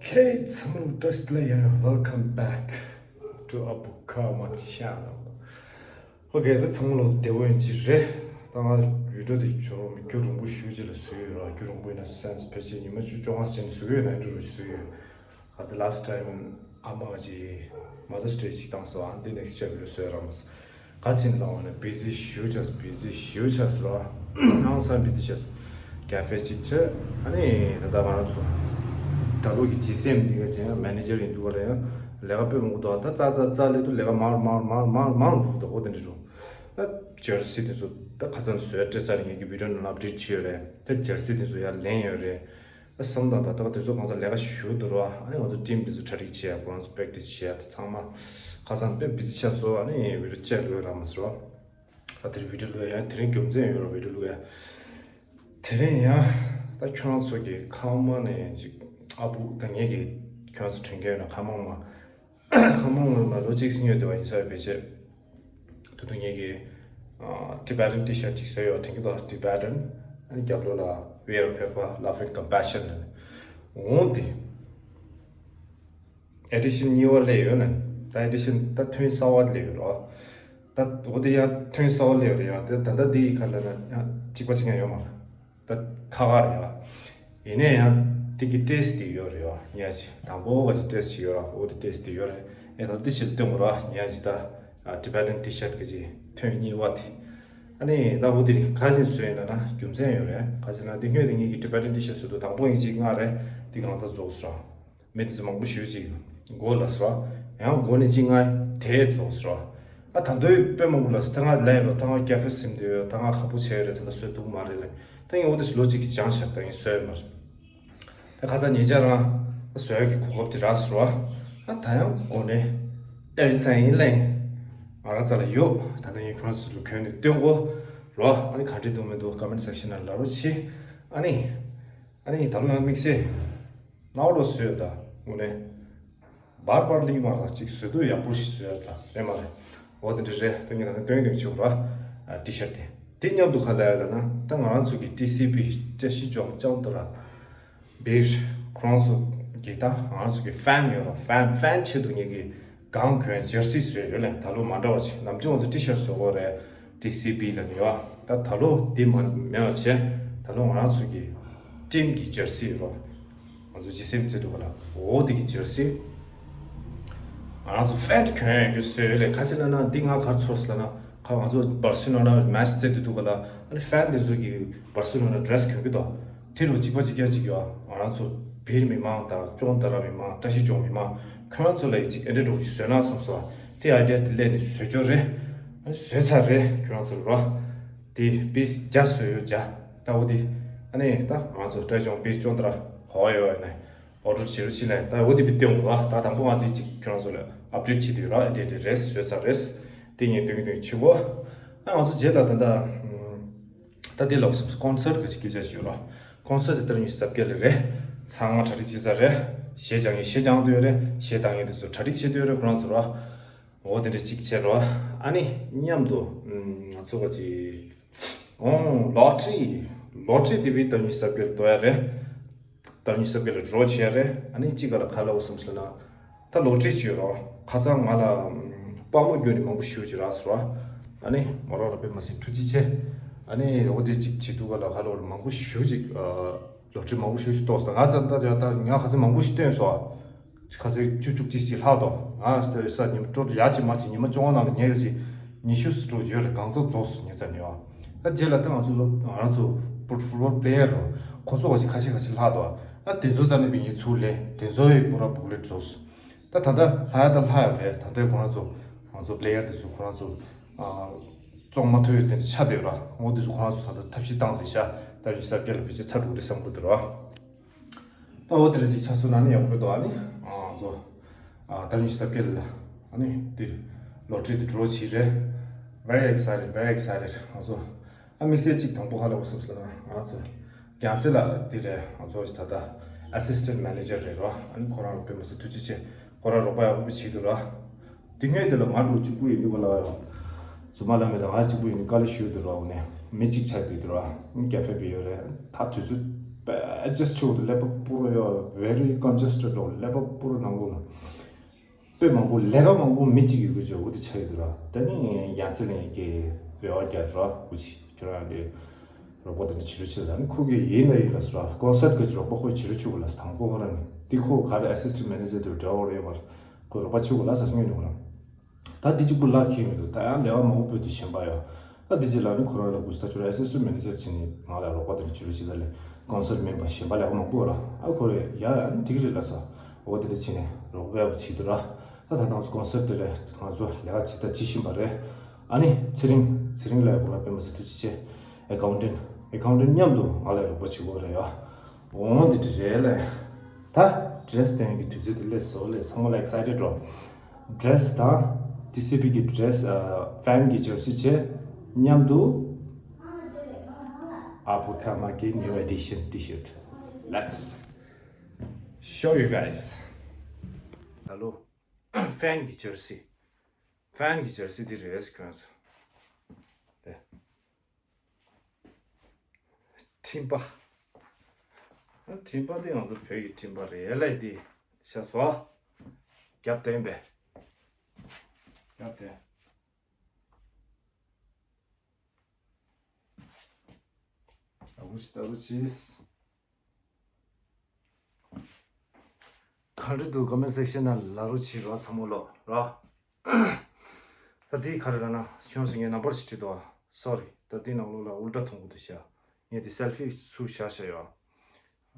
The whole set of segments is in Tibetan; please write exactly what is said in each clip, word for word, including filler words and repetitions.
Okay, ཚང་མ་ལ་བཀྲ་ཤིས་བདེ་ལེགས། Welcome back to Abu Karma channel. Okay, ད་ཚང་མ་ལ་བདེ་པོ་ཡིན་གྱི་རེད། ད་ང་བི་ཌི་ཡོ་དེ་ཁྱོད་རང་རྒྱུན་རིང་པོ་ཞེ་ཅིག་ལ་བཟོས་ཡོད་ར། རྒྱུན་རིང་པོ་ཡིན་ན་སེན་སི་ཕལ་ཆེར་ཉི་མ་བཅུ་བཅོ་ལྔ་ཙམ་བཟོས་ཡོད་ན་འདྲ་རུ་བཟོས་ཡོད། ག་ཚོད་last time ཨ་མ་གི་Mother's Day ཞིག་བཏང་སོང་། ཨ་འདི་next year བཟོས་ར་མ་སོང་། ག་ཅིན་ལ་བ་ནས་བི་ཟི་ཞེ་ཅིག་བི་ཟི་ཞེ་ཅིག་ར། ཨང་སང་བི་ཟི་ཤེས། ཀ་ཧྥེ་ཅིག་བྱས། ཨ་ནི་ད་ལྟ་ང་རང་ཚོ་ད་ལོ་གི་ཇི་སི་ཨེམ་འདི་ག་ཅན་མེ་ནེ་ཇར་ཡིན་འདུག་ག་ལ་ཡང་ལས་ཀ་དཔེ་མང་པོ་འདུག་ད་ཙག་ཙག་ཙག་ལས་དུ་ལས་ཀ་མང་མང་མང་མང་མང་འདུག་ད་འོ་དེ་འདྲ་འདུག་ད་ཇར་སི་དེ་ཚོ་ད་ཁ་སང་བཟོས་སྤྲད་ཚར། ངེད་ཀྱི་བི་ཌི་ཡོ་ནང་ལ་ཨབ་ཌེཊ་བྱས་ཡོད་རེད། ད་ཇར་སི་དེ་ཚོ་ཡར་ལེན་ཡོད་རེད། བསམ་དང་ད་ལྟ་དེ་ཚོ་གང་ས་ལས་ཀ་ཞུ་འདུག་ར། ཨ་ནི་ང་ཚོ་ཊིམ་དེ་ཚོ་གྲ་སྒྲིག་བྱས། ཁོ་རང་ཚོ་པེག་ཊི་སི་བྱས། ད་ཚང་མ་ཁ་སང་དཔེ་བི་ཟི་ཆགས་སོང་། ཨ་ནི་བི་ཌི་ཡོ་བཅས་ལོས་ར་མ་སོང་ར། ད་དེར་བི་ཌི་ཡོ་ལོས་ཡང་དེ་རིང་རྒྱུ་མཚན་ཡོད་ར་བི་ཌི་ཡོ་ལོས་ཡ། དེ་རིང་ཡང་ད་ཁྱོད་རང་ཚོ་གི་ཁ་མ་ནས་ཅིག་ཨ་བུ་ད་ངེད་ཀྱི་ཁྱོད་ཚོ་དྲན་གྱི་ཡོད་ན། ཁ་མང་མ་ཁ་མང་མ་ལོ་གཅིག་སྲིང་ཡོད་དེ་བ་ཡིན་ས་ཡོད་པའི་ཆེད། ད་དུང་ངེད་ཀྱི་ཨ་Tibetan T-shirt ཅིག་བཟོས་ཡོད། དྲན་གྱི་འདུག Tibetan། ཨ་ནི་རྒྱབ་ལོགས་ལ་We are people, love and compassion ལབ་ནས་འོང་དེ། ཨེ་ཌི་ཤན་གཉིས་པ་སླེབས་ཡོད་ན། ད་ཨེ་ཌི་ཤན་ད་ཐེངས་གསར་པ་སླེབས་ཡོད་རེད། ད་འོ་དེ་ཡང་ཐེངས་གསར་པ་སླེབས་ཡོད་རེད་ཡ། ད་ད་ལྟ་འདི་ཡི་ཁ་ལ་ན་ཡང་གཅིག་པ་གཅིག་ཡང་ཡོད་མ་རེད། ད་ཁག་ཁག་རེད་ཡ། ཡིན་ནའི་ཡང་དེ་གི་ཊེ་སི་ཊི་དེ་ཡོད་རེད་ཡ། ཉག་ཅིག་དང་པོ་ག་ཅིག་ཊེ་སི་ཊི་ཅིག་ཡོད་ར། འོ་དེ་ཊེ་སི་ཊི་དེ་ཡོད་རེད། ཨེ་ད་འདི་ཞིག་སྟོན་དགོས་ར། ཉག་ཅིག་ད་Tibetan T-shirt ག་ཅིག་ཐེངས་གཉིས་པ་དེ། ཨ་ནི་ད་འོ་དེ་རིང་ག་ཅིག་བཟོས་ཡིན་ན་ན་རྒྱུ་མཚན་ཡོད་རེད། ག་ཅིག་ན་འདི་སྔོན་དེ་ངེད་ཀྱི་Tibetan T-shirt བཟོས་འདུག་དང་པོ་ཡིན་གཅིག་ལྔ་རེད། འདི་གང་ལྟར་རྫོགས་སོང་ར། མི་དེ་ཚོ་མང་པོ་ཞེ་ཅིག་མགོ་ལ་སོ། ཡང་མགོ་ནས་ཅི་ང་དེ་རྫོགས་སོ། ཨ་ད་དུང་དཔེ་མང་པོ་ལ་སོ། ད་ང་ལས་རོ། ད་ང་ཀ་ཧྥེ་སིམ་དེ་ཡོད། ད་ང་ཁ་པོ་བྱས་རེད། ད་ལྟ་སོས་དུག་མ་རེད་ལ། ད་ངས་འོ་དེ་ལོ་གཅིག་སྦྱངས་ཤག་ད་ངས་སོས་མ་རེད། ད་ཁ་སང་ཉེ་ཆར་རང་སོས་ཀྱི་གོ་སྐབས་དེ་རག་སོ། ཨ་ད་ཡང་མགོ་ནས་སྟོན་ས་ཡིན་ལེ། ང་རང་རྩ་ལ་ཡོད། ད་ལྟ་ངས་ཁོ་རང་ཚོ་ལ་གོན་ནས་སྟོན་གོ་རོ། ཨ་ནི་ག་འདྲ་འདུག་མི་འདུག་ཀོ་མེན་ཊི་སེག་ཤན་ནང་ལབ་རོགས་བྱེད། ཨ་ནི་ཨ་ནི་ད་ལོ་ཡང་དམིགས་བསལ། ནའོ་རོ་བཟོས་ད་དངོས་གནས། བར་བར་ལིག་མ་ར་ཅིག་བཟོས་དུས་ཡག་པོ་ཞིག་བཟོས་ད་རེད་མ་རེད། འོ་དེ་འདྲ་རེད། ད་ངས་ད་ནི་སྟོན་སྟོན་བྱུང་ར། ཊི་ཤར་ཊི་དེ། དེ་མཉམ་དུ་ག་ལ་ཡ་ལ་ན་ད་ང་རང་ཚོ་གི་ཊི་སི་བི་བཀྲ་ཤིས་ལྗོངས་ལྕང་དུ་ར་བིར་ཁོ་རང་ཚོ་གི་ད་ང་རང་ཚོ་གི་ཕེན་ཡོད་ར། ཕེན་ཕེན་ཆེད་དུ་ངས་གི་གང་གོན་ཇར་སི་བཟོས་ཡོད་ལེ། ད་ལོ་མ་འདྲ་བ་ཞིག་ནམ་རྒྱུན་ང་ཚོ་ཊི་ཤར་བཟོ་གོ་རེད། ཊི་སི་བི་ལ་ནི་ཡོད། ད་ད་ལོ་འདི་མ་མེད་པ་བྱས། ད་ལོ་ང་རང་ཚོ་གི་ཊིམ་གི་ཇར་སི་རོ། ང་ཚོ་ཇི་སི་ཨེམ་བརྩེ་འདུག་ག་ལ། འོ་དེ་གི་ཇར་སི། ང་རང་ཚོ་ཕེན་གྱོན་ཡོད་རྒྱུ་བཟོས་ཡོད་ལེ། ཁ་ཅིག་ན་ན་འདི་ང་གར་ཚོར་སོང་ལ་ན། ཁ་ང་ཚོ་བར་སི་ལོ་ན་མེ་ཆི་རྩེ་དུས་འདུག་ག་ལ། ཨ་ནི་ཕེན་དེ་ཚོ་གི་བར་སི་ལོ་ན་ཌི་རེ་སི་གྱོན་གི་འདུག་དེ་རུ་གཅིག་པ་གཅིག་རྐྱང་གཅིག་ཡོད། ང་རང་ཚོ་བིར་མི་མང་དང་ལྕང་དུ་ར་མི་མང་། བཀྲ་ཤིས་ལྗོངས་མི་མང་། ཁྱོད་རང་ཚོ་ལ་ཡི་གཅིག་ཨེ་འདྲ་འགྲོ་གི་བཟོས་ན་བསམ་སོང་། དེ་ཨའི་ཌི་ཡ་དེ་ལས་ནས་བཟོས་ཆོག་རེད། ཨ་ནི་བཟོས་ཚར་རེད། ཁྱོད་རང་ཚོ་ལ་རོ། དེ་པིས་བརྒྱ་བཟོས་ཡོད་བརྒྱ། ད་འོ་དེ་ཨ་ནི་ད་ང་ཚོ་བཀྲ་ཤིས་ལྗོངས་བིར་ལྕང་དུ་ར་ཧོ་ཡོད་ཨ་ནི། ཨོ་ཌར་བྱེད་རོགས་བྱེད་ལེ། ད་འོ་དེ་བི་སྟོན་གོ་ལ། ད་དང་པོ་ང་འདི་གཅིག་ཁྱོད་རང་ཚོ་ལ་ཨབ་ཌེཊ་བྱེད་དུས་ར། ཨེ་འདྲ་རེད། བཟོས་ཚར་རེད། དེ་ངས་སྟོན་གི་སྟོན་གི་བྱེད་གོ། ཨ་ང་ཚོ་རྗེས་ལ་ད་ད་ད་དེ་ལོག་སོང་། ཀོན་སར་ཊི་གི་སྐད་ཆ་ཞུ་ར། ཀོན་སར་ཊི་དེ་ལྟར་ཉི་ཤུ་རྩ་བརྒྱད་ལ་རེད། ཚང་མ་གྲ་སྒྲིག་བྱས་ཚར་རེད། གཞས་སྦྱང་ངེས་གཞས་སྦྱང་དུ་ཡོད་རེད། གཞས་བཏང་ངེས་དེ་ཚོ་གྲ་སྒྲིག་བྱེད་དུ་ཡོད་རེད། ཁོ་རང་ཚོ་ར། འོ་དེ་འདྲ་གཅིག་བྱེད་རོ། ཨ་ནི་མཉམ་དུ་ང་ཚོ་ག་ཅིག་ཨོ་ལོ་ཊི་རི། ལོ་ཊི་རི་དེ་བི་ད་ཉི་ཤུ་རྩ་བརྒྱད་ལ་དོ་ཡ་རེད། ད་ཉི་ཤུ་རྩ་བརྒྱད་ལ་ཌི་རོ་བྱེད་ཡ་རེད། ཨ་ནི་གཅིག་ག་ལ་ག་ལ་འོ་བསམ་སོང་ན། ད་ལོ་ཊི་རི་བྱེད་རོགས། ཁ་སང་ང་ལ་ཨམ་དཔའ་མོ་བརྒྱུད་ནས་མང་པོ་ཞེ་ཅིག་རག་སོང་། ཨ་ནི་མོ་རང་ལ་དཔེ་མ་སྲིད་ཐུགས་རྗེ་ཆེ། ཨ་ནི་འོ་དེ་གཅིག་བྱེད་དུས་ག་ལ་ག་ལ་འོ་མང་པོ་ཞེ་ཅིག་ཨ་ལོ་ཊི་རི་མང་པོ་ཞེ་ཅིག་གཏོར་སོང་། ང་ས་ད་ད་ང་ཁ་སང་མང་པོ་ཞིག་བཏོན་སོང་། ཁ་སང་བཅུ་བཅུ་གཅིག་གཅིག་ལྷག་འདུག་ང་ས་ཉི་མ་སྤྲོ་ཡ་ཅིག་མ་ཅིག་ཉི་མ་བཅོ་ལྔ་ནང་ལ་ཉལ་ག་ཅིག་ཉི་ཤུ་སྤྲོ་ཡོད་རེད། གང་ཚོད་རྫོགས་སོང་ཉི་ཚ་ནི་ཨ། ད་རྗེས་ལ་ད་ང་ཚོ་ལོ་ང་རང་ཚོ་ཕུཊ་ཕུཊ་བོལ་པི་ལེ་ཡར་རོ། ཁོ་ཚོ་ག་ཅིག་ཁ་ཤས་ཁ་ཤས་ལྷག་འདུག་ད་དེ་ཚོ་རྩ་ནས་བི་ངས་ཚུར་ལེན། དེ་ཚོ་ཡི་པུ་ར་བུག་ལེཊ་རྫོགས་སོང་། ད་ད་ལྟ་ལྷག་ཡ་ད་ལྷག་ཡོད་རེད། ད་ལྟའི་ཁོ་རང་ཚོ་ང་ཚོ་པི་ལེ་ཡར་དེ་ཚོ་ཁོ་རང་ཚོ་ཨ་བཙོང་མ་ཐུབ་ཡོད་དེ་འདྲ་ཆགས་བསྡད་ཡོད་ར། འོ་དེ་ཚོ་ཁོ་རང་ཚོ་ད་ལྟ་ཐབས་ཤེས་བཏང་བསྡད་ཤག་ད་ཉི་ཤུ་རྩ་བརྒྱད་ལ་ཕལ་ཆེར་ཚར་འགྲོ་གི་རེད་བསམ་གི་འདུག་ར། ད་འོ་དེ་འདྲ་ཅིག་ཆགས་སོང་ན་ནི་ཡག་པོ་འདུག་ཨ་ནི་ང་ཚོ་ཨ་ད་ཉི་ཤུ་རྩ་བརྒྱད་ལ་ཨ་ནི་དེ་ལོ་ཊི་རི་དེ་ཌི་རོ་བྱས་རེད། Very excited, very excited. ང་ཚོ་ཨ་དམིགས་བསལ་གཅིག་དང་པོ་ཧ་ལས་པ་སོང་ཟེར་ན་ང་ཚོ་རྒྱལ་མཚན་ལགས་དེ་རེད། ང་ཚོ་ད་ལྟ་ཨེ་སིས་ཊེན་ཊི་མེ་ནེ་ཇར་རེད་རོ། ཨ་ནི་ཁོ་རང་ལ་དཔེ་མི་སྲིད་ཐུགས་རྗེ་ཆེ། ཁོ་རང་རོགས་པ་ཡག་པོ་བྱེད་འདུག་ར། དེ་སྔོན་དེ་ལ་ང་འགྲོ་གཅིག་པུ་ཡིན་དུས་ག་ལ་ཡོང་། རྫུན་མ་ལབ་མེད་ད་ང་གཅིག་པུ་ཡིན་དུས་དཀའ་ལས་ཞུ་འདུག་ར། འོ་ནས་མི་གཅིག་ཆགས་བསྡད་འདུག་ར། ཨ་ནི་ཀ་ཧྥེ་པའི་ཡོད་རེད། ད་དུས་ཚོད་ adjust བྱེད་དགོས་འདུག་ཀླད་པ་པུ་ར་ཡོད། very congested ལོ། ཀླད་པ་པུ་ར་ནང་ལོགས་ལ་དཔེ་མང་པོ་ལས་ཀ་མང་པོ་མི་གཅིག་ཡོད་དགོས་ཅོག་འོ་དེ་ཆགས་ཡོད་འདུག་ར། ད་ནི་ཡང་སེ་ལེན་གྱི་རེ་བ་རྒྱག་ར། འུ་ཅི་ཁྱོད་རང་ལས་རོགས་པ་དེ་འདྲ་བྱེད་རོགས་བྱེད་ཟེར་ནི་ཁོ་གིས་ཡིན་ན་ཡིན་ལ་ཟེར་ར། ཀོན་སར་གི་རོགས་པ་ཁོས་བྱེད་རོགས་བྱེད་དགོས་ལ་ཟེར། དང་པོ་ཁོ་རང་ནི་དེ་ཁོ་ག་རེ་assistant manager དུ་འབྲེལ་བ་རེད་པར་ཁོས་རོགས་པ་བྱེད་དགོས་ལ་ཟེར་སོང་ཡོད་འདུག་ར། ད་འདི་གཅིག་པུ་ལག་ཁེལ་མི་འདུག་ད་ཡང་ལས་ཀ་མང་པོ་ཕུལ་དུ་ཕྱིན་པ་ཡོད། ད་འདི་གཅིག་ལ་ནི་ཁོ་རང་ལ་གུས་ད་ཁྱོད་རང་assistant manager བྱས་ནས་ང་ལ་རོགས་པ་དེ་འདྲ་བྱེད་རོགས་བྱེད་ད་ལས་ཀོན་སར་མིན་པ་གཞན་པ་ལས་ཀ་མང་པོ་ཡོད་ར། ཨ་ཁོ་རེ་ཡ་ཡ་ནི་འགྲིག་རེད་ལ་ས་འོ་དེ་འདྲ་བྱས་ནས་རོགས་པ་བྱེད་དུ་ར། ད་ད་ནང་ཀོན་སར་དེ་ལས་ང་ཚོ་ལས་ཀ་བྱེད་ད་བྱེད་བཞིན་པ་རེད། ཨ་ནི་ཚེ་རིང་ཚེ་རིང་ལ་ཡ་ཁོ་རང་དཔེ་མ་སྲིད་ཐུགས་རྗེ་ཆེ། accountant accountant མཉམ་དུ་ང་ལ་ཡ་རོགས་པ་བྱེད་དགོས་རེད་ཡ། འོ་འདི་འདྲ་རེད་ལས། ད་dress སྟོན་གྱི་དུས་ཚོད་དེ་སླེབས་སོང་ལས། ཚང་མ་ལ་excited འགྲོ། dress དང་TCB གི་dress ཨ་fan གི jersey བྱས། མཉམ་དུ་Abu Kamaki new edition t-shirt. Let's show you guys. ད་ལོ་fan གི་jersey fan གི་jersey དེ་རེད་ཁྱོད་ཚོ། དེ། ཁྲིམས་པ། ཁྲིམས་པ་དེ་ང་ཚོ་བོད་ཀྱི་ཁྲིམས་པ་རེད་ལས་དེ། ཤ་སོ། རྒྱབ་བསྟན་པས། རྒྱབ་བསྟན། ཨ་ཁུ་ཤི་ཏ་རུ་ཆིས། ག་འདྲ་འདུག comment section ནང་ལ་རོགས་བྱེད་རོགས་ཚང་མ་ལོ་རོགས། ད་དེ་ག་རེ་ལབ་ན་ཁྱོད་ཚོ་ངའི་ནམ་བར་ཞིག་བྲིས་འདུག sorry ད་དེ་ནང་ལོགས་ལ་ཨུལ་ཏྲ་མཐོང་གི་འདུག་ཤག་ངས་དེ་selfie ཚུར་བཞག་བཞག་ཡོད།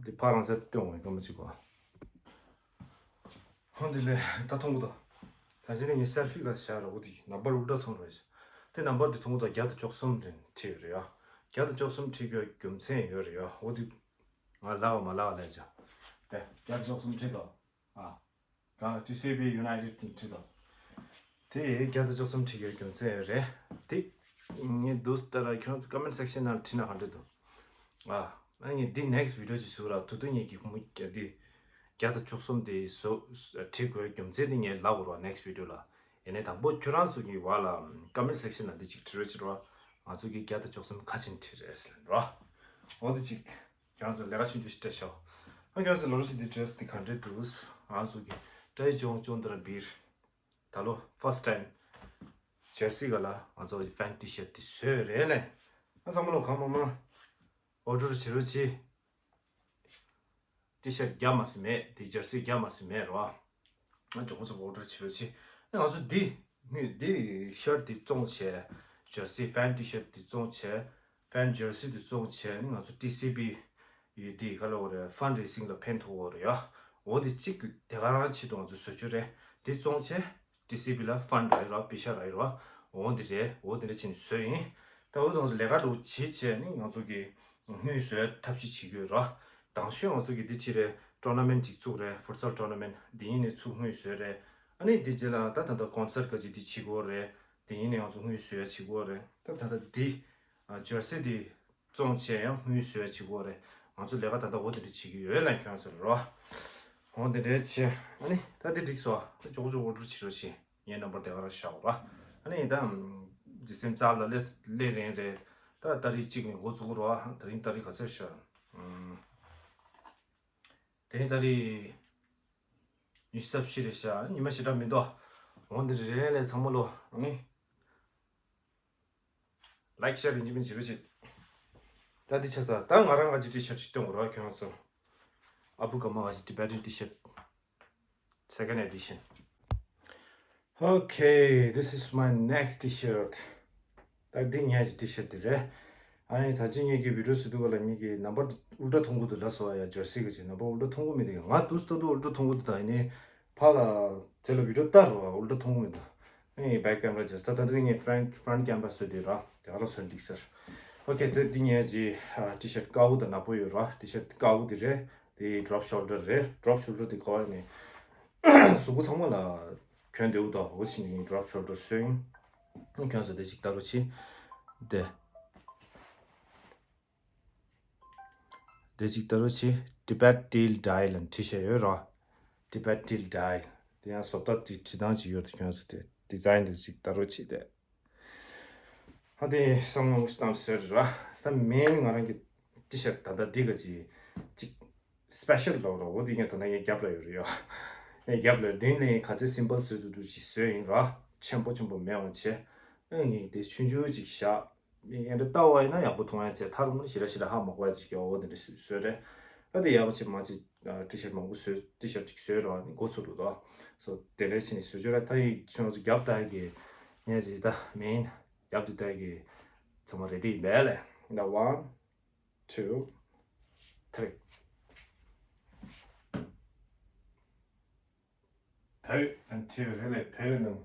དེ་ཕར་རང་ཚད་སྟོན་འོང་སྐར་མ་གཅིག་གོ། ཧོན་དེ་ལས་ད་མཐོང་གི་འདུག་ད་ཅི་ནས་ངས་selfie ག་བཞག་ར། འོ་དེ་ནམ་བར་ཨུལ་ཏྲ་མཐོང་རེད། དེ་ནམ་བར་དེ་མཐོང་གི་འདུག་བརྒྱ་དང་བཅུ་གསུམ་རེད་བྲིས་ཡོད་རེད་ཡ། བརྒྱ་དང་བཅུ་གསུམ་བྲིས་དགོས་རྒྱུ་མཚན་ཡོད་རེད་ཡ། འོ་དེ་ང་ལབ་མ་ལབ་ལས་ཀྱང་། དེ་བརྒྱ་དང་བཅུ་གསུམ་བྲིས་དང་། ཨ། གང་ལ་TCB United བྲིས་དང་། དེ་བརྒྱ་དང་བཅུ་གསུམ་བྲིས་ཡོད་རྒྱུ་མཚན་ཡོད་རེད། དེ་ངས་འདུག་ལྟ་ར་ཁྱོད་ཚོ་comment section ནང་བྲིས་ན་ག་འདྲ་འདུག་ཨ། ཨ་ངས་འདི་next video ཅིག་བཟོ་ར། ད་དུང་ངས་ཀྱི་ཁོ་མོ་འདི་བརྒྱ་དང་བཅུ་གསུམ་དེ་བཟོ་བྲིས་དགོས་རྒྱུ་མཚན་དེ་ངས་ལབ་དགོས་ར་next video ལ། ཡིན་ནའི་དང་པོ་ཁྱོད་རང་ཚོ་གི་བར་ལ་comment section ལ་འདི་ཅིག་བྲིས་རོགས་བྱེད་རོགས། ང་ཚོ་གི་བརྒྱ་དང་བཅུ་གསུམ་ཁ་ཆེན་བྲིས་རེད་ཟེར་རོགས། འོ་འདི་ཅིག་ཁྱོད་ཚོ་ལས་ཀ་ཆུང་ཆུང་ཞིག་སྤྲད་ཤོག་ཨ་ཁྱོད་ཚོ་ལོ་རོ་ཞིག་འདི་dress འདི་ག་འདྲས་འདུག་ང་ཚོ་གི་ཏྲའི་ཅོང་ཅོང་དར་བིར། ད་ལོ་first time jersey ག་ལ་ང་ཚོ་fan t-shirt འདི་བཟོས་རེད་ལས། ང་ཚང་མ་ལོ་གང་མང་མང་order བྱེད་རོགས་གྱིས། t-shirt རྒྱ་མ་སི་མེད་དེ་jersey རྒྱ་མ་སི་མེད་རོ། ང་ཅོག་ཅོག་order བྱེད་རོགས་གྱིས། ང་ཚོ་འདི་ནི་འདི་shirt འདི་བཙོང་བྱས། jersey fan t-shirt འདི་བཙོང་བྱས། fan jersey འདི་བཙོང་བྱས་ནི་ང་ཚོ་TCB ཡི་འདི་ག་ལ་འོ་རེད། fundraising ལ་ཕན་ཐོགས་འོ་རེད་ཡ། འོ་འདི་གཅིག་དེ་ག་རང་ཆེད་དུ་ང་ཚོ་བཟོ་རྒྱུ་རེད། འདི་བཙོང་བྱས། TCB ལ་fund ར་ཡོད་ར། པེ་ཤ་ར་ཡོད་ར། འོ་འདི་རེད། འོ་འདི་འདྲ་བྱས་ནས་བཟོས་ཡིན། ད་འོ་ང་ཚོ་ལས་ཀ་འགྲོ་བྱེད་བྱས་ནི་ང་ཚོ་གི་དངུལ་བཟོས་ཐབས་ཤེས་བྱེད་ཀྱི་ཡོད་ར། དང་ཤོས་ང་ཚོ་གི་འདི་ཅི་རེད། tournament ཅིག་བཙུགས་རེད། futsal tournament འདི་ཡིན་ནས་ཚུར་དངུལ་བཟོས་རེད། ཨ་ནི་འདི་རྗེས་ལ་ད་ད་ལྟ་concert ག་ཅིག་འདི་བྱེད་དགོས་རེད། འདི་ཡིན་ནས་ང་ཚོ་དངུལ་བཟོས་བྱེད་དགོས་རེད། ད་ད་ལྟ་འདི་jersey འདི་བཙོང་བྱས་ཡང་དངུལ་བཟོས་བྱེད་དགོས་རེད། ང་ཚོ་ལས་ཀ་ད་ལྟ་འོ་དེ་འདྲ་བྱེད་ཀྱི་ཡོད་ལ་ཁྱོད་ཚོ་རོ། འོ་དེ་འདྲ་བྱས་ཨ་ནི་ད་འདི་འགྲིག་སོང་། ད་ཅོག་ཅོག་order བྱེད་རོགས་བྱེད། ངའི་number དེ་ག་རང་བཞག་ར། ཨ་ནི་ད་འདི་སེམས་རྩ་ལ་སླེབས་སླེབས་རན་རེད། ད་ཏ་རིག་གཅིག་ནས་འགོ་བཙུགས་རོ། ད་རིང་ཏ་རིག་ག་ཚོད་ཤག་དེ་རིང་ཏ་རིག་ཉི་ཤུ་རྩ་བཞི་རེད་ཤག་ཉི་མ་ཞེ་དྲག་མི་འདུག་འོ་འདི་རེ་རེ་ལས་ཚང་མ་ལོ་ཨ་ནི། like share རིན་ཆེན་མིན་བྱེད་རོགས་བྱེད། ད་འདི་ཆ་ས་ད་ང་རང་ང་ཅི་t-shirt ཅིག་སྟོན་དགོས་རོགས་ཁྱོད་ཚོ། ཨ་བུ་ག་མ་ག་ཅི་Tibetan t-shirt second edition. Okay, this is my next t-shirt. ད་འདི་ངའི་t-shirt དེ་རེད། ཨ་ནི་ད་ཅི་ངེད་ཀྱི་video བཟོ་དུས་ག་ལ་ངེད་ཀྱི་number ཨུལ་ཏྲ་མཐོང་གི་འདུག་ལབ་སོང་ཡ། jersey གི་ཅི་number ཨུལ་ཏྲ་མཐོང་གི་མི་འདུག་ང་དུས་ལྟ་དུས་ཨུལ་ཏྲ་མཐོང་གི་འདུག་ད་ཡིན་ནའི་ཕ་ལ་དེ་ལ་video ལྟ་རོགས། ཨུལ་ཏྲ་མཐོང་གི་མི་འདུག་ངའི་back camera just ད་ད་འདི་ངའི་front front camera བཟོས་དུས་ར་དེ་ག་ལ་བཟོས་འདུག་ཟེར། Okay དེ་འདི་ངའི་ཅི་t-shirt དཀར་པོ་དང་ནག་པོ་ཡོད་ར། t-shirt དཀར་པོ་དེ་རེད། དེ་drop shoulder རེད། drop shoulder དེ་གོ་ནི་གཟུགས་པོ་ཚང་མ་ལ་གྱོན་བདེ་པོ་དང་འོ་ཕྱིན་ནི་drop shoulder བཟོས་ཡིན། གྱོན་ས་དེ་ཅིག་ལྟ་རོགས་བྱེད། དེ་དེ་ཅིག་ལྟ་རོགས་བྱེད། Tibet Teal Dye ལ་བྲིས་བཞག་ཡོད་ར། Tibet Teal Dye དེ་ཡང་བཟོ་ལྟ་དེ་བྲིས་སྟངས་ཅིག་ཡོད་དེ་གྱོན་ས་དེ་design དེ་ཅིག་ལྟ་རོགས་བྱེད་དེ། ཧ་དེ་བསམ་བློ་བཏང་ཟེར་ར། ད་མེན་ང་རང་གི་t-shirt ད་ལྟ་འདི་ག་ཅི་ ཅིག་སི་པེ་ཤལ་ལོ་རོ། འོ་དེ་ངས་དོ་ན་ངས་རྒྱབ་ལ་ཡོད་རེད་ཡོ། ངས་རྒྱབ་ལ་མདུན་ལ་ཡིན། ག་ཚད་སིམ་པལ་བཟོས་འདུག་འདུག་ཅིག་བཟོས་ཡིན་རོ། ཆེན་པོ་ཆེན་པོ་མེད་འོང་བྱས། ཨ་ངས་དེ་ཆུང་ཆུང་ཅིག་བཞག་ཨེ་འདྲ་ལྟ་བ་ཡིན་ན་ཡག་པོ་མཐོང་ཡ་བྱས། ཐ་རུང་ཞེ་དྲག་ཞེ་དྲག་ཧ་མ་གོ་ཡ་ཅིག་ཡོ། འོ་དེ་འདྲ་བཟོས་རེད། ཨ་དེ་ཡག་པོ་ཅིག་མ་ཅིག་ཊི་ཤར་མང་པོ་བཟོས། ཊི་ཤར་ཅིག་བཟོས་རོ། ཨ་ནི་འགོ་ཚུགས་འདུག་དོ། སོ་དེ་འདྲ་བྱས་ནས་བཟོས་བྱོས་ར། ད་ཡིག་ཆུང་ཚོ་རྒྱབ་ལྟ་གི་ངས་ཅིག་ད་མིན། རྒྱབ་དེ་ལྟ་གི་ཚང་མ་རེ་ཌི་ཡིན་པས་ལས། ད་ཝན། two, three. བོད་ལ་འཁྲིད་རེད་ལས། བོད་ལ།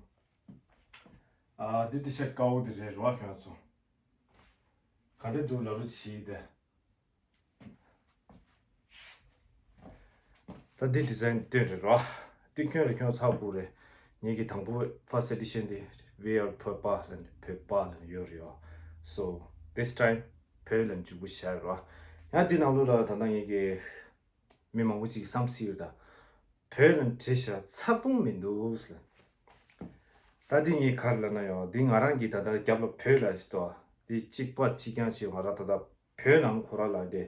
ཨ་འདི་ཊི་ཤར་དཀར་པོ་འདི་རེད་རོ། ཁྱོད་ཚོ་ག་འདྲ་འདུག་ལབ་རོགས་བྱེད་དེ། ད་འདི་ཌི་ཛའིན་སྟོན་རེད་རོ། འདི་ཁྱོད་རེ་ཁྱོད་ཚ་པོ་རེད། ངེད་ཀྱི་དང་པོ་first edition འདི་We are བོད་པ་ལ་བོད་པ་ལ་ཡོད་རེད་ཡོ། So this time བོད་ལ་འཇུག་པོ་བྱས་རོ། ཡང་འདི་ནང་ལོགས་ལ་ད་ལྟ་ངེད་ཀྱི་མི་མང་པོ་ཅིག་བསམ་སྲིད་ཡོད། ད་བོད་ལ་བྲིས་བཞག་ཚགས་ཐུང་མི་འདུག་ཟེར། ད་འདི་ངས་ག་རེ་ལབ་ན་ཡོ། འདི་ང་རང་གིས་ད་ལྟ་རྒྱབ་ལ་བོད་ལ་ཞིག་ཏོ། འདི་གཅིག་པ་གཅིག་རྐྱང་ཅིག་ང་རང་ད་ལྟ་བོད་ནང་ཁོ་རང་ལ་དེ་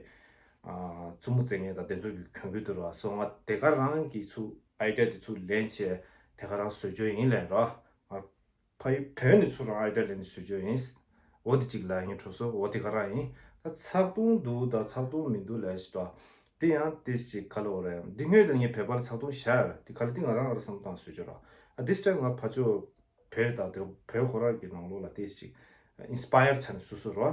ཨ་རྩུབ་མོ་རྩེ་མཁན་དང་དེ་ཚོ་གི་གྱོང་གུད་དུ་ར་སོང་། ང་དེ་ག་རང་གི་ཚུ་ཨའི་ཌི་ཡ་དེ་ཚུ་ལེན་བྱས་དེ་ག་རང་བཟོ་བཅོས་ཡིན་ལན་རོ། ང་ཕ་ཡུལ་བོད་ནས་ཚུར་རང་ཨའི་ཌི་ཡ་ལེན་ནས་བཟོ་བཅོས་ཡིན། འོ་དེ་གཅིག་ལ་ངས་འཕྲོ་སོ། འོ་དེ་ག་རང་ཡིན། ད་ཚགས་ཐུང་འདུག་ད་ཚགས་ཐུང་མི་འདུག་ལབ་ཞིག་ཏོ། དེ་ཡང་དེ་ཞིག་ག་ལ་འོ་རེད། འདི་སྔོན་དུ་ངས་བོད་པར་ཚགས་ཐུང་བཞག་ཡོད། དེ་ག་ལ་དེ་ང་རང་ང་རང་བསམ་བློ་བཏང་བཟོ་བཅོས་རོ། ཨ་this time ང་ཕ་ཚོ་བོད་དང་དེ་བོད་ཁོ་རང་གི་ནང་ལོགས་ལ་དེ་ཞིག་ཨིན་སི་པ་ཡར་ཆ་ནས་བཟོ་བཟོ་རོ།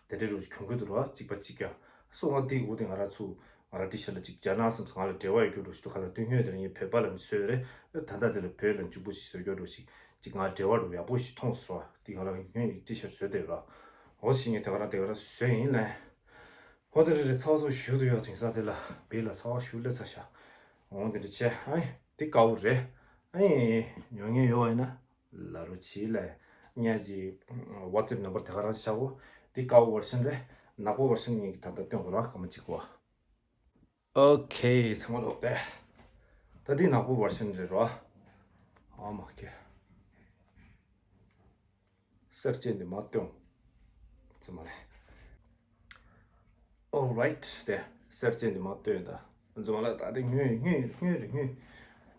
དེ་འདྲའི་རུ་གྱོང་གུད་དུ་རོ། གཅིག་པ་གཅིག་རྐྱང་སོ། ང་དེ་འུ་དེ་ང་རང་ཚོ་ང་རང་ཊི་ཤར་ལ་གཅིག་རྒྱ་ནག་སམ་སོང་ང་ལ་འབྲེལ་བ་ཡོད་རྒྱུ་རུ་ཞིག་ཏུ་ག་ལ་དུས་སྔོན་དེར་ངས་བོད་པ་ལ་མི་བཟོས་རེད། ད་ལྟ་དེ་ལ་བོད་ལ་འཇུག་པོ་ཞིག་བཟོ་རྒྱུ་རུ་ཞིག་གཅིག་ང་འབྲེལ་བ་རུ་ཡག་པོ་ཞིག་མཐོང་སོ། དེ་ང་རང་སྔོན་ཡིག་ཊི་ཤར་བཟོས་དེ་རོ། འོ་ཞིག་ངས་དེ་ག་རང་དེ་ག་རང་བཟོས་ཡིན་ལན། འོ་དེ་རེད་རེད། ཚ་བ་ཚོ་ཞུ་དུ་ཡོད། དེང་སང་དེ་ལ་བེད་ལ་ཚ་བ་ཞུ་སླེབས་ཚར་ཤག་འོ་དེ་འདྲ་བྱས། ཨ་ནི་དེ་དཀའ་བོ་རེད། ཨ་ནི་ཉོ་མཁན་ཡོད་པ་ཡིན་ན་ལ་རུ་བྱིས་ལ་ཉ་ཅི་ཝ་ཊི་སེབ་ནམ་བར་དེ་ག་རང་བཞག་གོ། འདི་དཀར་པོ་བར་ཤན་རེད། ནག་པོ་བར་ཤན་ངས་ད་ལྟ་སྟོན་དགོས་ར། སྐར་མ་གཅིག་གོ། ཨོ་ཁེ། ཚང་མ་ལོག་སྟེ། ད་འདི་ནག་པོ་བར་ཤན་རེད་རོ། ཨ་མ་ཁེ། གསར་བརྗེ་འདི་མ་སྟོན། ཙི་མ་ལེ། Alright དེ་གསར་བརྗེ་འདི་མ་སྟོན་ད། ཙི་མ་ལེ། ད་དེ་སྔོན་སྔོན་སྔོན་རེད་སྔོན།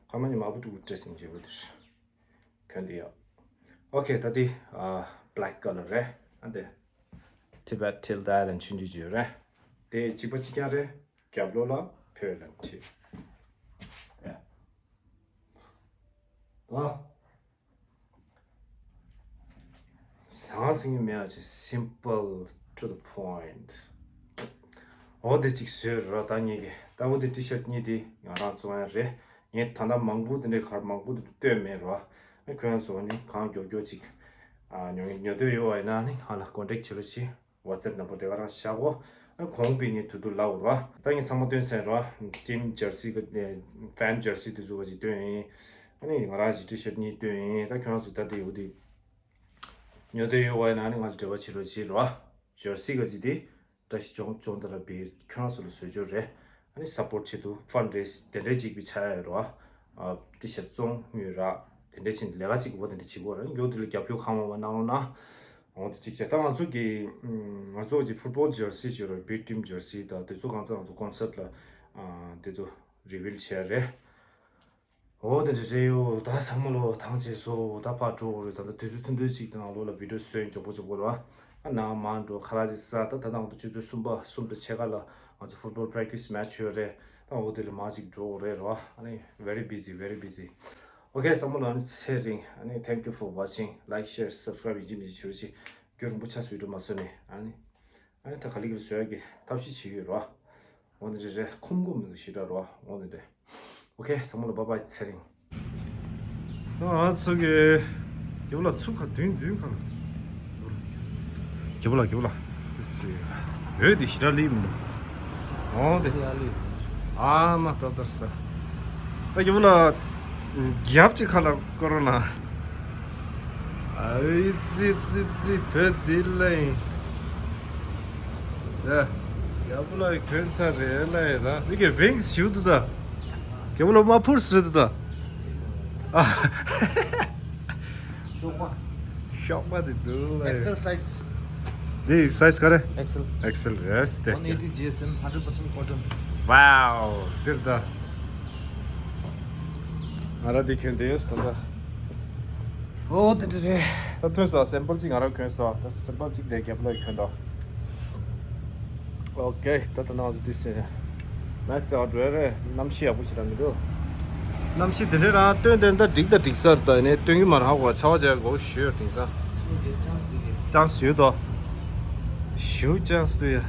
ཁ་མ་ཉི་མ་བུ་ཕྲུ་གུ་བྲེས་སིང་བྱེད་དགོས་དེ་རེད། གྱོན་དེ་ཡོད། ཨོ་ཁེ། ད་དེ་ཨ་black color རེད། ཨ་དེ་Tibet Tilde Island ཆུང་ཆུང་ཅིག་ཡོད་རེད། དེ་གཅིག་པ་གཅིག་རྐྱང་རེད། རྒྱབ་ལོགས་ལ་བོད་ལ་བྲིས། ཨ། ཟང་ཟིང་མེད་པ་ཅིག simple to the point། འོ་དེ་གཅིག་བཟོས་རོ། ད་ངེད་ཀྱི་ལྟ་བུ་དེ་ཊི་ཤར་གཉིས་དེ་ང་རང་བཙོང་ཡ་རེད། ངས་ད་ལྟ་མང་པོ་དེ་འདྲའི་གར་མང་པོ་དེ་བཏོན་མེད་རོ། ཨ་ཁྱོད་རང་ཚོ་ནི་གང་མགྱོགས་མགྱོགས་ཅིག་ཨ་ཉོ་ཉོ་འདོད་ཡོད་པ་ཡིན་ན་ནི་ང་ལ་ཀོན་ཊེག་བྱེད་རོགས་བྱེད། ཝ་ཊི་སེབ་ནམ་བར་དེ་ག་རང་བཞག་གོ། ཨ་གོང་པའི་ངས་དུ་དུ་ལབ་རོ། ད་ངས་ཚང་མ་སྟོན་ཚར་རོ། ཊིམ་ཇར་སི་གི་ཕེན་ཇར་སི་དེ་ཚོ་ག་ཅིག་སྟོན་ཡིན། ཨ་ནི་ང་རང་གི་ཊི་ཤར་གཉིས་སྟོན་ཡིན། ད་ཁྱོད་རང་ཚོ་ད་དེ་འུ་དེ་ཉོ་འདོད་ཡོད་པ་ཡིན་ན་ནི་ང་ལ་འབྲེལ་བ་བྱེད་རོགས་བྱེད་རོ། ཇར་སི་ག་ཅིག་དེ་བཀྲ་ཤིས་ལྗོངས་ལྗོངས་དར་བའི་ཁྱོད་རང་ཚོ་ལ་བཟོ་རྒྱུ་རེད། ཨ་ནི་སབ་པོར་ཊི་བྱེད་དུ་ཕན་རེ་སི་དེ་འདྲའི་ཅིག་པའི་ཆ་ཡ་རོ། ཨ་ཊི་ཤར་བཙོང་དངུལ་རག་དེ་འདྲའི་ཕྱིན་ལས་ཀ་ཅིག་འོ་དེ་འདྲ་བྱེད་དགོས་རེད། མགྱོགས་དེ་ལ་རྒྱབ་སྐྱོར་གང་མང་མང་གནང་རོགས་གནང་། འོ་དེ་གཅིག་བྱས། ད་ང་ཚོ་གི་ང་ཚོ་གི་ཕུཊ་བོལ་ཇར་སི་བྱེད་རོགས། བི་ཊིམ་ཇར་སི་དང་དེ་ཚོ་གང་ཚ་ང་ཚོ་ཀོན་སར་ལ་དེ་ཚོ་རི་བིལ་བྱས་རེད། འོ་དེ་འདྲ་རེད་ཡོ། ད་ཚང་མ་ལོ་ཐང་ཆད་སོ། ད་ཕར་འགྲོ་དགོས་རེད། ད་ལྟ་དུས་ཚོད་ཐུང་ཐུང་ཅིག་དང་ལོ་ལ་བི་ཌིའོ་བཟོས་མགྱོགས་པོ་མགྱོགས་པོ་ར། ཨ་ནང་མར་འགྲོ་ཁ་ལག་ཅིག་ཟ། ད་ད་ནང་དུ་ཆུ་ཚོད་གསུམ་པ་གསུམ་དང་ཕྱེད་ཀ་ལ་ང་ཚོ་ཕུཊ་བོལ་པེ་རེག་ཊི་སི་མེ་ཆི་ཡོད་རེད། ད་འོ་དེ་ལ་མར་ཅིག་འགྲོ་དགོས་རེད་ར། ཨ་ནི་very busy, very busy. ཨོ་ཁེ། ཚང་མ་ལོ་ཨ་ནི་ཚེ་རིང་། ཨ་ནི་thank you for watching, like, share, subscribe ཡིན་གཅིག་མིན་གཅིག་བྱེད་རོགས་བྱེད། རྒྱུན་རིང་པོ་ཆགས་སུ་ཡོད་རེད་མ་བཟོས་ནས། ཨ་ནི་ཨ་ནི་ད་ག་ལེ་ག་ལེ་བཟོ་ཡ་གི་ཐབས་ཤེས་བྱེད་ཀྱི་ཡོད་ར། འོ་དེ་འདྲ་རེད། ཁོམ་གོམ་མི་འདུག་ཞེ་དྲག་རོ། འོ་དེ་འདྲ། ཨོ་ཁེ། ཚང་མ་ལ་བཱའི་བཱའི། ཚེ་རིང་། ཨ་ཚོ་གི་རྒྱབ་ལ་ཚུགས་ཁ་བདུན་བདུན་ཁ་ལ། རྒྱབ་ལ་རྒྱབ་ལ། ཙི་ཙི། འོད་དེ་ཞེ་དྲག་ལི་མི་འདུག་འོ་དེ། ཨ་མ་ཏོ་ཏོ་ས། ཨ་རྒྱབ་ལ། རྒྱབ་ཀྱི་ཁ་ལ་ཀོ་རོ་ན། ཨའི་ཙི་ཙི་ཙི། བོད་འདི་ལ་ཡིན། ཡ། རྒྱབ་ལ་གྱོན་ཚར་རེད་ལ་ཡ་ད། མི་གི་ཝིང་སི་ཞུ་དུ་ད། རྒྱབ་ལ་མ་ཕུར་སི་རེད་དུ་ད། ཨ། ཤོག་པ། ཤོག་པ་དེ་འདུག་ལ་ཡ། ཨེག་སར་སའི་ཛི། འདི་སའི་ཛི་ག་རེ། Excel. Excel རེད་དེ། One eighty G S M, hundred percent cotton. Wow འདིར་ད། ང་རང་འདི་གྱོན་བསྡད་ཡོད་ད་ད། ཨོ་དེ་འདྲ་རེད། ད་ཐོན་སོང་སེམ་པལ་གཅིག་ང་རང་གྱོན་སོང་། ད་སེམ་པལ་གཅིག་དེ་རྒྱབ་ལ་གྱོན་དོ། ཨོ་ཀེ། ད་ད་ནང་ཟི་དུས་ཟེར་ན། ནའི་སི་ཨའུ་ཊི་རེད་རེད། གནམ་གཤིས་ཡག་པོ་ཞིག་རང་མི་འདུག་གནམ་གཤིས་དེ་འདྲའི་རང་སྟོན་དེ་འདྲ་འགྲིག་ད་འགྲིག་ས་རེད། ད་ཡིན་ནའི་སྟོན་གྱི་མ་རེད། ཧ་གོ་ཆར་པ་བྱས་དགོས་ཞུ་ཡོད་དེང་སང་། ཅང་ཞུ་དོ། ཞུ་ཅང་སུ་ཡ།